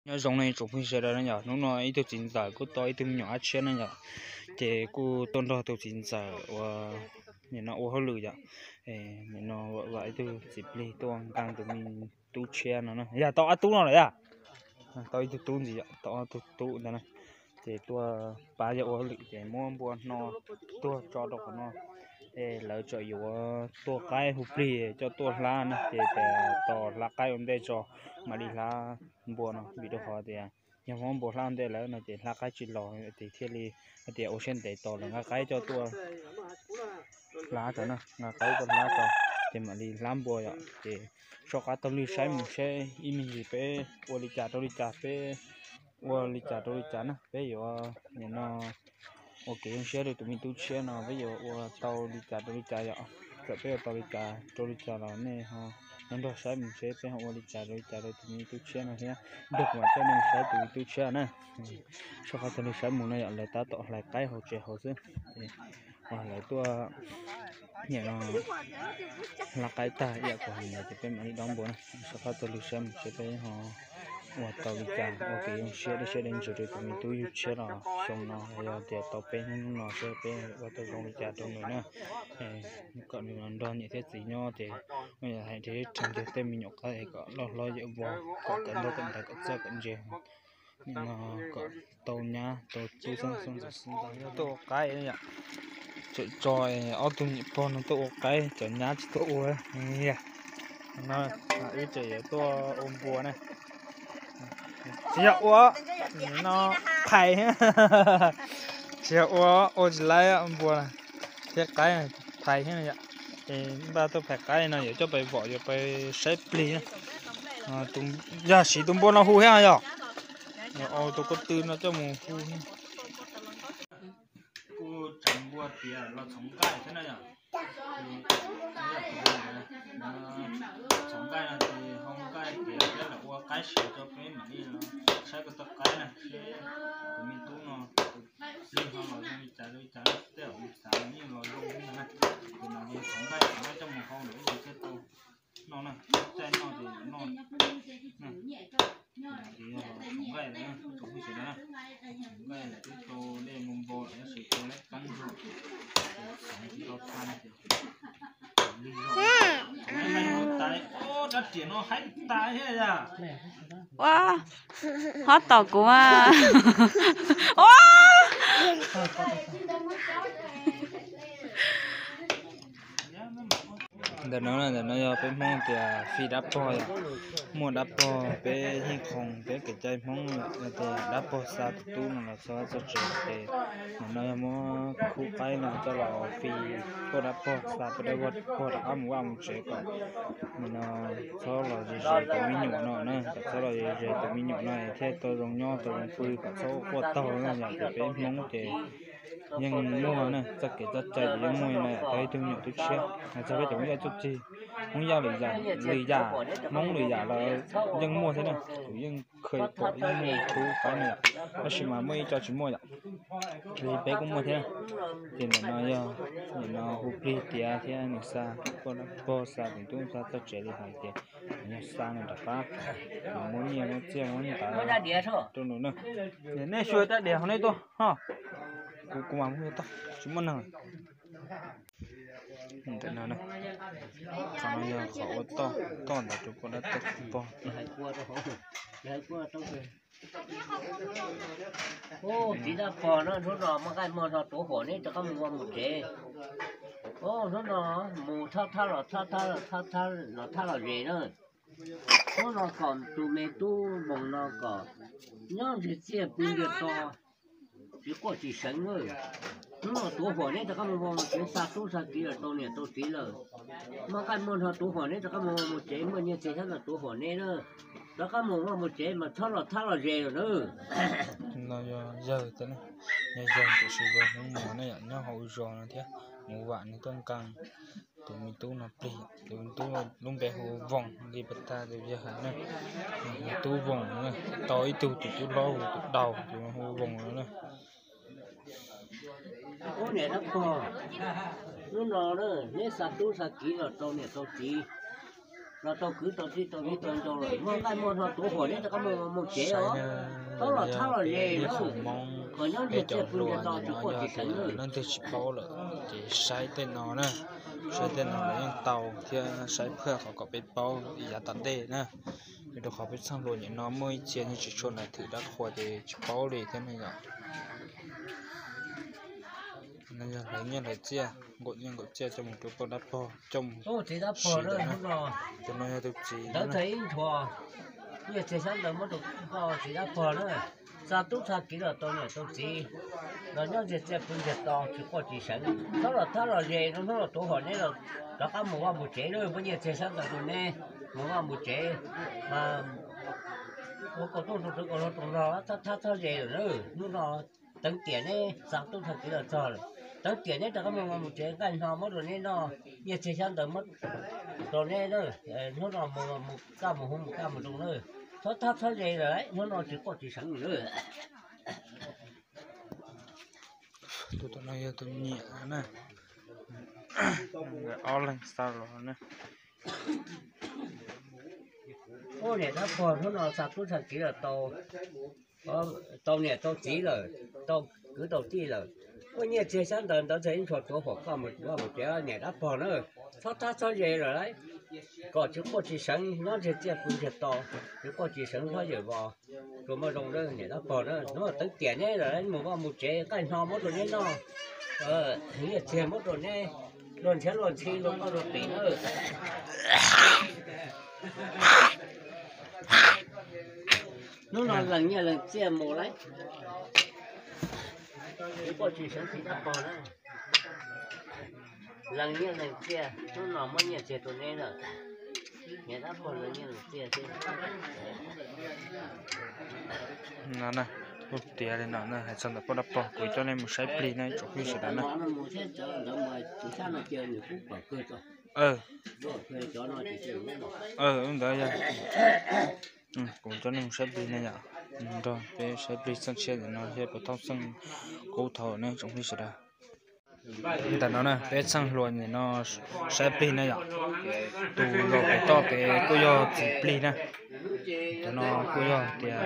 Nyob zoo nej tsoom phooj ywg sawv daws na yom, hnub no ib tug txiv ntxawm kuj tau ib tug me nyuam dab tshiab na yom, ces kuj tuaj nrog tus txiv ntxawm uas nim no ua hauj lwm yom, nim no vam ib tug txiv plig tuaj nqa tus me tub tshiab no na, yog tau ob tug no lawm yom, tau ib tug tub ntxiv yom, tau ob tug tub ntawd na, ces tuaj pab yawg ua hauj lwm ces muab npua no tuag tso rau qhov no, es lawv tseem yuav tuaj qaib hu plig coj tuaj hlab na, ces tos hlab qaib ua ntej tso mam li hlab npua no, vim rau qhov tias yog muab npua hlab ua ntej lawm no ces hlab qaib tsis los, ces thiaj li hais tias ua siab ntev tos lawv nqa qaib coj tuaj hlab tso na, nqa qaib tuaj hlab tso, ces mam li hlab npua yom. Ces soj qab taug lw saib mus seb ib me ntsis peb ua li cas rau li cas, peb ua li cas rau li cas na, peb yuav nim no ua kev zoo siab rau tus me tub tshiab no, peb yuav ua tau li cas rau li cas yom. Txawm peb ua tau li cas rau li cas los nej ho nrog saib mus seb peb ho ua li cas rau li cas rau tus me tub tshiab no thiab, nrog kuv mam coj nej mus saib tus me tub tshiab na. Soj qab taug lw saib mus no yom, lawv tab tom hlais qaib hauv tsev hauv xwb, lawv tuaj nim no hlab qaib tag ib yam kuv hais ntawd ces peb mam li dob npua na. Soj qab taug lw saib mus seb peb ho ua tau li cas ua kev zoo siab dawb siab dawb ntsws rau tus me tub yug tshiab los xyoo no, yog tias tau peb hnub no seb peb ua tau zoo li cas rau nws na. Kom nws nrog niam thiab txiv nyob ces hais tias tseem yog tej me nyuam qaib kom loj hlob yawm vos, kom kawm ntaub kawm ntawv kom txawj kom ntse, nim no kom tau nyab tau tub xeeb xeeb ntxwv xeeb ntxwv tuaj ua qaib yom. Tseem tso ob tug niam pog no tuaj ua qaib, cov nyab tsis tuaj ua. No wb tseem yuav tuaj ua npua na. Tsis yog ua, no phais, tsis yog ua, ua tsis laib npua thiab qaib, phais thiab yom. Es npaj tuaj phais qaib no yuav coj pais vom yuav pais saib plig. Yog siv tus npua no hu thiab yog, tus ko tw no coj mus hu. Kuj tseem npua tiav los txhoov nqaij thiab na yom. Txhoov nqaij no ces hau nqaij tiav thiab lawv ua qaib siav rau peb mam li saib koj tau qaib na, seb tus me tub no tus plig no los zoo li cas li cas, tej zaum xav yeej los zoo li no na. Ces no ces txhoov nqaij txhoov nqaij coj mus hau lawm ib ntsis thiaj tau noj na, caij noj ces noj. Ces yog txhoov nqaij lawm, tsoom phooj ywg sawv daws, txhoov nqaij lawm twb tau dej npau npau lawm tab sis tau lab kab ntug, tsis tau tha no ces tais, dab riam no haib tais thiab yom. Ua, hob tom kuv mas. Ua, ntawm no, ntawm no yog peb Hmoob tias fij dab pog yom. Muaj dab pog peb yeej qhoom peb kev cai Hmoob yom, tias dab pog xa tus tub no los txog txog tsev ces ntawm no yog muab khub qaib no coj los fij pog dab pog, xa pog dab pog rov qab mus vaj mus tsev kom nim no txhob los ze ze tus me nyuam no na, kom txhob los ze ze tus me nyuam no thiaj tau zoo nyob tau zoo pw kom txhob quaj taug na yom. Ces peb Hmoob ces yeej muaj na, txoj kev txoj cai ces yeej muaj na, tau ib tug me nyuam tub tshiab. Hais txog peb cov Hmoob yaj txuj ci, Hmoob yaj lwm yam, lwm yam, Hmoob lwm yam los yeej muaj thiab na. Kuv yeej kheev pom yeej muaj khub qaib na yom, tab sis mas muaj ib co tsis muaj yom, li peb kuj muaj thiab. Ces ntawm no yog nim no hu plig tiav thiab nws xa, pog dab pog xa tus tub xa txog tsev li hais tias nws yog xa nws rov qab, nws muab nyiaj muab txiaj muab ntawv rau nws na. Nej xyuas rab diav hauv nej tuaj ho, kuv kuv mam muab tau, tsis muaj neeg. Ntawm no, qhov no yog qhov ua toj, toj ntawd rau pog dab pog. Txiv dab pog no, hnub no muaj nqaij muaj noj tuav huam neb rov qab mus ua mus tsev. Hnub no mus thab thab los thab thab los thab thab los thab los ze na. Hnub no kom tus me tub Voos no kom nyob ntsig txiaj pw ntiag to, tsis quaj tsis seev. Hnub no tuav huam neb rov qab mus ua mus tsev, xa tub xa kiv los tau niam tau txiv lawm. Muaj nqaij muaj noj tuav huam neb rov qab mus ua mus tsev, muaj nyiaj txiag xyab ntawv tuav huam neb na. Rov qab mus ua mus tsev mas txhob los thab los ze lawm na. No yog yawg tiag, yog yawg tiam sis yog Hmoob Muas ne yom, nyob hauv zos no thiab, mus vam nws tuaj nkees. Tus me tub no plig, tus me tub lub npe hu Voos, li pas tag tus yawg hais na, hu Tub Voos na. Tau ib tug tus tub hlob hu tus Daus, tus hu Voos no na. Ub niam dab pog, hnub no na neb xa tub xa kiv los rau niam rau txiv, los tau kwv tau tij tau viv tau ncaus lawm, muaj nqaij muaj hno tuav huam neb rov qab mus mus tsev os. Txhob los thab los ze na, kom nyob ntiag txiaj pw ntiag to tsis quaj tsis seev na. Leej twg tsis paub lawm ces saib tej no na, saib tej no lawv yeej tau thiab saib phaj qhov kom peb paub ib yav tom ntej na. Vim rau qhov peb txheej hluas nim no muaj ib txhia yeej tsis tshua nais thwm dab qhuas ces tsis paub li thiab ne yom. No yog hlawv nyiaj hlawv txiaj, nqaum nyiaj nqaum txiaj coj mus rau poj dab pog coj mus siv lawm na. Tus no yog tus txiv na. Nyiaj txiag xyab ntawv muab rau koj txiv dab pog na, xa tub xa kiv los tau niam tau txiv, los nyob ntiag txiaj pw ntiag to tsis quaj tsis seev. Txhob los thab los ze, hnub no tuav huam neb los rov qab mus vaj mus tsev na, muab nyiaj txiag xyab ntawv rau neb mus vaj mus tsev. Ua kaum rooj rau txwv kaum hlau roos zog, thab thab txhob ze lawm na. Hnub no teev tiam neb xa tub xa kiv los txog lawm, teev tiam neb rov qab mus vaj mus tsev, nqaij hno muab rau neb noj, nyiaj txiag xyab ntawv muab rau neb, hnub no mus kaj mus hu mus kaj mus zoo na. Txhob thab txhob ze lawm, hnub no tsis quaj tsis seev lawm. Tus tom no yog tus niam na, ob leeg xa los na. Ua niam dab pog hnub no xa tub xa kiv los tau, tau niam tau txiv lawm, tau kwv tau tij lawm. Muaj nyiaj txiag xyab ntawv ntawd txog ib ntshua tuav huam koj mus vaj mus tsev niam dab pog na. Txhob thab txhob ze lawm, kom tsis quaj tsis seev, nyob ntiag txiaj pw ntiag to, tsis quaj tsis seev txhob yawm vos. Tsuas muaj zoo niam dab pog na, hnub no teev tiam neb lawm mus vaj mus tsev, nqaij hno muab rau neb noj, nyiaj txiag muab rau neb luag nrhiav luag ntxhi luag qoj luag pim na. Hnub no lees nyiaj lees txiaj mus lauj. Tsis quaj tsis seev txiv dab pog na. Lees nyiaj lees txiaj, hnub no muab nyiaj txiag rau neb lawm. Niam dab pog lees nyiaj lees txiaj xwb. No na, kuj tiav li no na, hais txog ntawm poj dab pog kuv coj nej mus saib plig na tsoom phooj ywg sawv daws na. Ntawd yog kuv coj nej mus saib plig na yom, nrog peb saib plig txheej tshiab ntawm no thiab puas tau txheej qub thaum ne tsoom phooj ywg sawv daws. Ntawm no na peb txheej hluas nim no saib plig na yom. Tus zaum pem toj pem kuj yog txiv plig na. Tus no kuj yog tias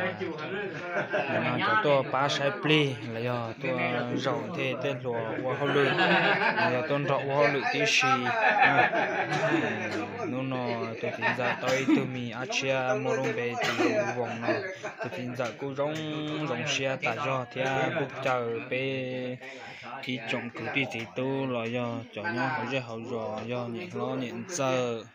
nim no cov tuaj pab saib plig los yog tuaj zaum thiab tej hluas ua hauj lwm, los yog tuaj nrog ua hauj lwm tib si. Hnub no tus txiv ntxawm tau ib tug me ab tshiab muaj lub npe tis Voos no. Tus txiv ntxawm kuj zoo, zoo siab tas zog thiab kuj caw peb ib tsoom kwv tij txiv tub los yog cov nyob hauv zej hauv zos, yog niam hlob niam ntxawm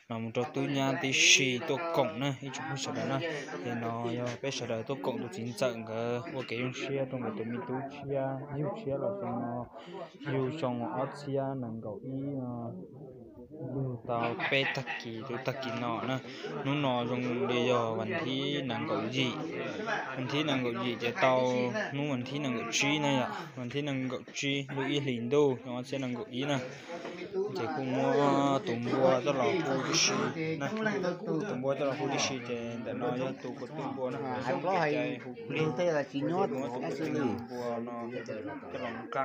los mus rau tub nyab tib si tuaj koom na ib tsoom phooj sawv daws na. Ces no yog peb sawv daws tuaj koom tus txiv ntxawm nkawd ua kev zoo siab rau nkawd tus me tub tshiab yug tshiab los xyoo no, yug xyoo ob txhiab nees nkaum ib no, yug tau peb tag kis rau tag kis no na. Hnub no zoo li yog vas thib nees nkaum yim, vas thib nees nkaum yim ces tau hnub vas thib nees nkaum tsib na yom, vas thib nees nkaum tsib lub ib hlis ntuj xyoo ob txhiab nees nkaum ib na. Ces kuj muab tus npua coj los hu tib si na, tus npua coj los hu tib si ces ntawm no yog tus ko tw npua na, hu plig, muab tus ko tw npua no coj los nqee.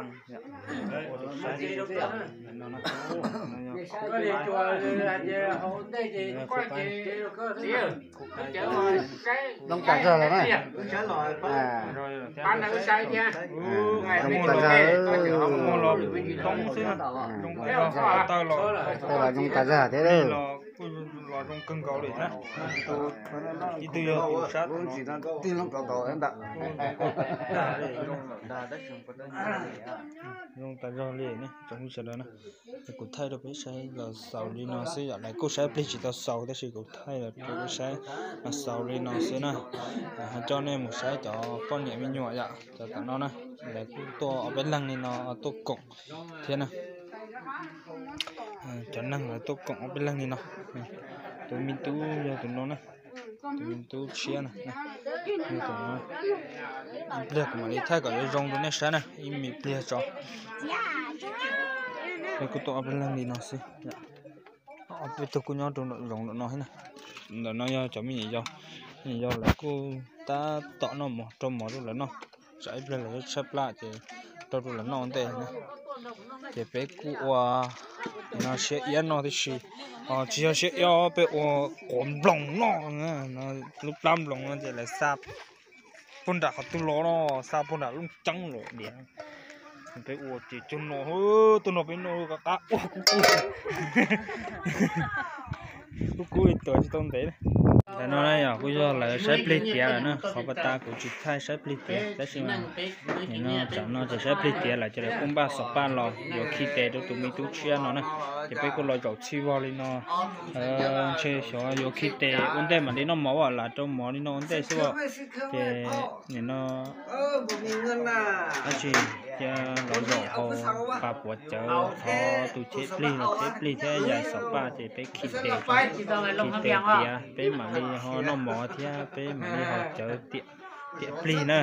Zoo tas zog lawm na. Zoo tas zog, taw los zoo tas zog thiab. Los zoo kawg nkaus li na. Ib tug yog tus sab ntawm, zoo tas zog li na tsoom phooj sawv daws na. Kuv thaij rau peb saib los xaus li no xwb yom, lawv kuj saib plig tsis tau xaus tab sis kuv thaij los rau peb saib los xaus li no xwb na. Ho coj nej mus saib cov poj niam me nyuam yom, cov tom no na, lawv kuj tuaj ob peb leeg li no tuaj koom thiab na. Cov neeg lawv tuaj koom ob peb leeg li no. Tus me tub yog tus no na, tus me tub tshiab na. Ib pliag kuv mam li thaij kom yuav zoo rau nej saib na, ib me pliag tso. Peb kuj tuaj ob peb leeg li no xwb. Ob peb tug kuj nyob rau nram zoov nram no thiab na. Ntawm no yog cov me nyuam yaus, me nyuam yaus lawv kuj tab tom noj mov, rau mov rau lawv noj. Tsam ib pliag lawv yuav tshaib plab ces rau rau lawv noj ua ntej na. Ces peb kuj ua no siab iab no tib si, tsis yog siab iab, peb ua quav nploos no, lub plab nploos no ces lawv xa puag nram qhov twg los no, xa puag nram lub ceeb los diam. Peb ua ces cog no, tuaj no peb noj qab qab ua kub kub, kub kub li tuav tsis tau ntev. Ntawm no yog kuj yog lawv saib plig tiav lawm na, qhov pas tas kuv tsis thaij saib plig tiav tab sis mas nim no tam no ces saib plig tiav lawm ces lawv kuj npaj xov paj los yuav khi tes rau tus me tub tshiab no na. Ces peb kuj los zaum txhij vog li no, ntshe xyov yuav khi tes ua ntej mam li noj mov, lam rau mov li no ua ntej xwb. Ces nim no dab tsi cia los zaum hauv pas puav cawv thov tus cheb plig los cheb plig thiab yais xov paj ces peb khi tes, khi tes tiav peb mam li ho noj mov thiab peb mam li ho cawv tiam plig na,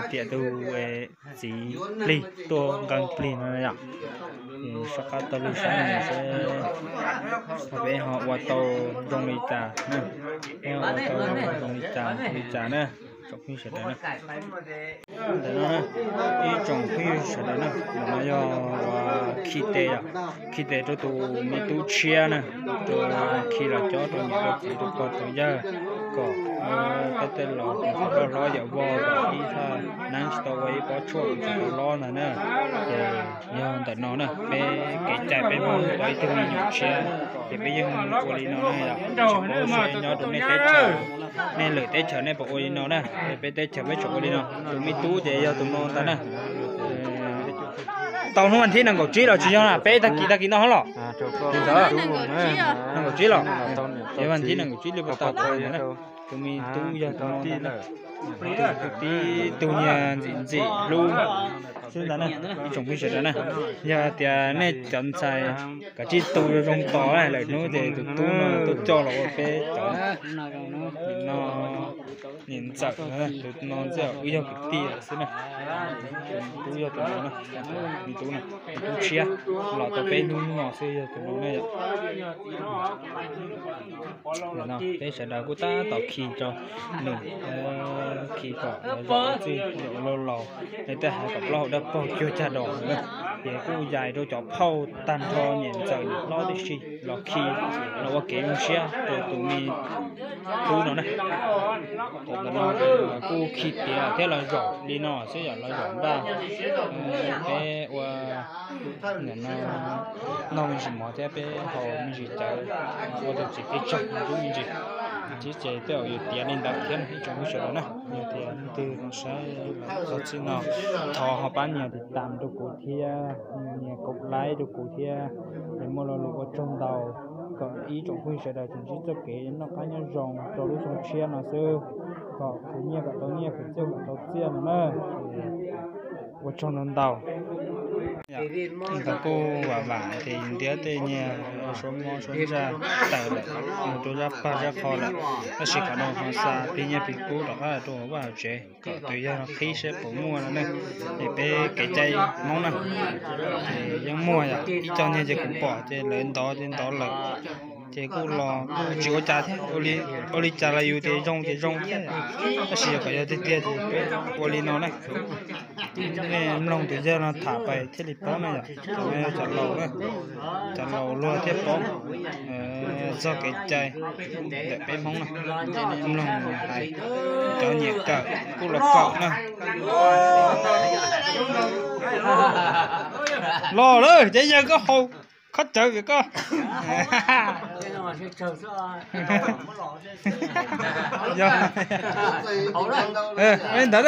tiam tus txiv plig tuaj nqee plig no yom. Soj qab taug lw saib seb peb ho ua tau zoo li cas na, peb ho ua tau zoo li cas li cas na, tsoom phooj ywg sawv daws na. Ntawm no ib tsoom phooj ywg sawv daws na, ntawm no yog ua khi tes, khi tes rau tus me tub tshiab na, rau khi los cob rau niam rau txiv rau pog rau yawg, kom peb tej laus tus hlob hlob yawm vog kom ib thaj neeb tsis tau ua ib pob tshuaj tsis tau lob ntag na. Ces yog ntawm no na, peb kev cai peb Hmoob tau ib tug me nyuam tshiab ces peb yeej ua li no na yom. Tsis paub nyob rau nej teb chaws, nej lwm teb chaws nej puas ua li no na, peb teb chaws peb tsuas ua li no. Tus me tub ces yog tus no ntag na. Tau hnub vas thib nees nkaum tsib los tsis yog na, peb tag kis tag kis no los. Nees nkaum tsib los, yog vas thib nees nkaum tsib li puas tau tau ntawd na. Tus me tub yog tus no ntag na. Tus tib tug niag ntxim ntxim hlub xwb ntag na, ib tsoom phooj ywg sawv daws na. Yog tias nej cov ntxhais kav tsij tu zoo tos lawm hnub ces tus tub no tuaj coj los ua peb cov no niam ntxawm, tus no ntxawm wb yog kwv tij xwb na. Tus tub yog tus no na, tus tub na, tus tub tshiab los tau peb hnub no xwb yog tus no na yom. Peb sawv daws kuj tab tom khi rau nws, khi kom los zaum txij zaum laus laus, nej tej hais kom plaub hau dawb paug cuag cag dos na. Ces kuj yais rau cov phauj tag nrho niam ntxawm niam hlob tib si los khi los ua kev zoo siab rau tus me tub no na. Ntawm no kuj khi tiav thiab los zaum li no xwb yom, los zaum npaj peb ua nim no noj me ntsis mov thiab peb haus me ntsis cawv, ua tus txiv peb tsaug ntub me ntsis. Tib ces tej zaum yus tiav li ntawd thiab ib tsoom phooj ywg sawv daws na, yog tias leej twg saib txog txij no thov ho pab nias tiv tam rau kuv thiab, nias kaum laib rau kuv thiab, es muaj lo lus ua tsaug ntau, kom ib tsoom phooj ywg sawv daws tseem ntsib txoj kev noj qab nyob zoo rau lub xyoo tshiab no xwb, kom khwv nyiaj kom tau nyiaj, khwv txiaj kom tau txiaj no na. Ua tsaug ntau ntau. Ntawd kuj vam vam ces yus ntiab tej nyiag suab mob suab ntsaj tawm lawm, mus rau zaj pag zaj qho lawm, tab sis qhov no ho xa plig nyiaj plig kub rov qab rau hauv vaj hauv tsev kom tus yawg no qhib seb puas muaj no ne. Es peb kev cai Hmoob na, yeej muaj yom, ib co niag ces kuv pom ces lawv ntov ces ntov lawm, ces kuj los kuj tsis ua cas thiab, ua li cas los yus ces zoo ces zoo thiab, tab sis yog kom yog tiag tiag ces peb ua li no na. Nej mloog tus yawg no tham pais thiaj li paub na yom, cov laus na, cov laus luag thiaj paub txog kev cai ntawm peb Hmoob na. Mloog hais, cov nyiam kawm kuj los kawm na. Los lawm ces yawg koj haus khob cawv vim koj. Yog, ntawd.